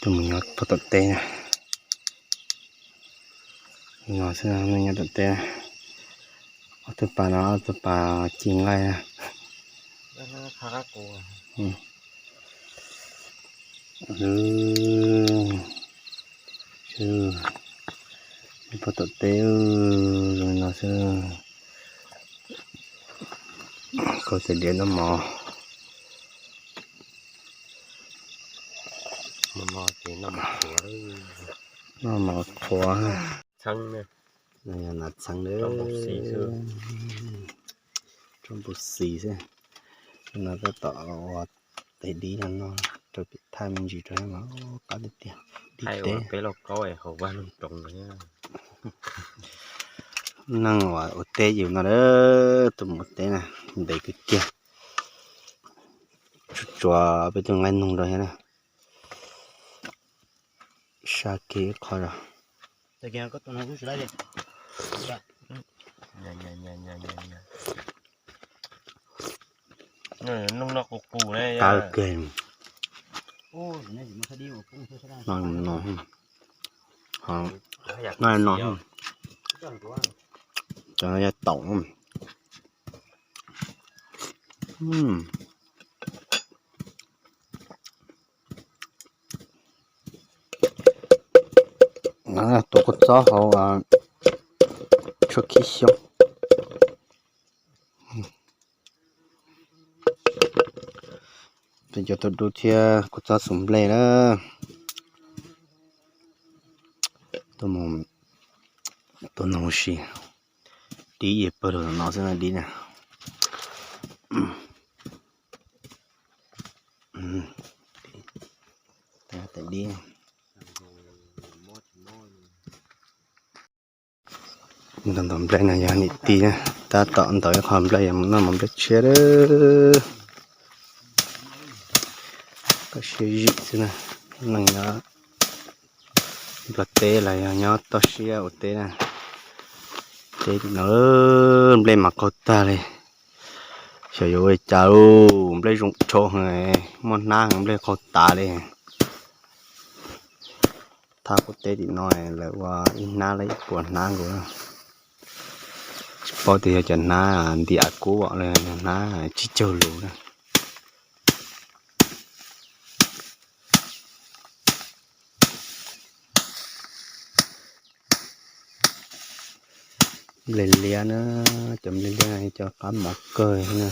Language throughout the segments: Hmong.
Mus nyob puag tom teb na. No xwb, nyob tom teb. Ob tug pas no, ob tug pas ci nqaij na. Puag tom teb, zoo no xwb. Khaws tais diav noj mov. Noj mov qhuav. Nas txheeb, tsob npau xis xwb. No tab tom ua tais dib no noj rau pem thaj me ntsis rau mas qab tiag tiag. Dib teb. Neeg uas ua teb yus no, tus mus ua teb na, ntev kawg kiag. Tsuas tsuav peb tug nqaij noog rau thiab na. Sab kiag ib qho zog. Qab kiag. No, no, no, cov no yog taum. Tuav kua txob hauv tshuab khib xyoob. Peb cov tau dub thiab kua txob xuv nplej na. Tuaj mus tua noog ua si. Dib yeej pawg lug no xwb na dib na. Tais dib. Ntaus ntaus nplej no yog niam tij na, tab tom ntaus ib qho nplej yuav mus noj mov nplej tshiab lawm. Koj siab zim xwb na, neeg nyob nplog teb los yog nyob toj siab ua teb na. Teb no nplej mas qaug tag li. Xyov yuav ua li cas lauj, nplej zoo dhau heev, muaj hnab heev nplej qaug tas li. Thaj qub teb tim no lawv ua ib hnab los ib puas hnab nkaus. Tsis paub tias yog cov hnab ntiav kub los yog hnab tsib caug lus na. Nplej liab na, cov nplej liab no cov qab mov kawg na.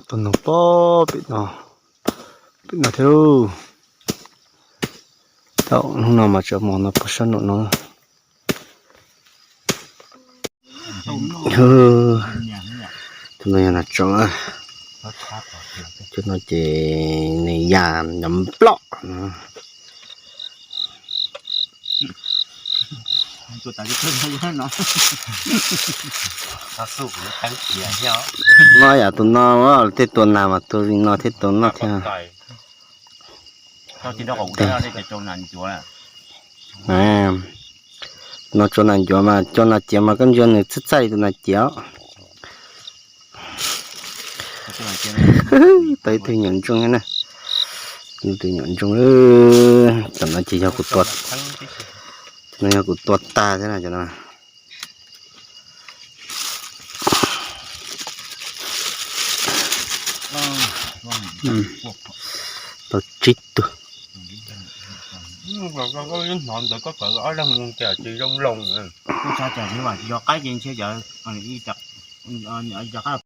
Tus noog pom pem no, pem no thiab lauj. Thaum hnub no mas tseem mus no puag sab nraum no. Tus no yog nas tso, tus no ces nws yam nyob nploj. No yam tus no tej tua nas mas tua li no thiaj tau noj thiab. No tsuas nas ncuav mas cov nas ciav mas koj ntsia nws txaij txaij li tus nas ciav. Tau ib tug nyuam ntsooj thiab na. Ib tug nyuam ntsooj, cov no ces yog kuv tua, cov no yog kuv tua tag thiab na cov no. Tau tsib tug.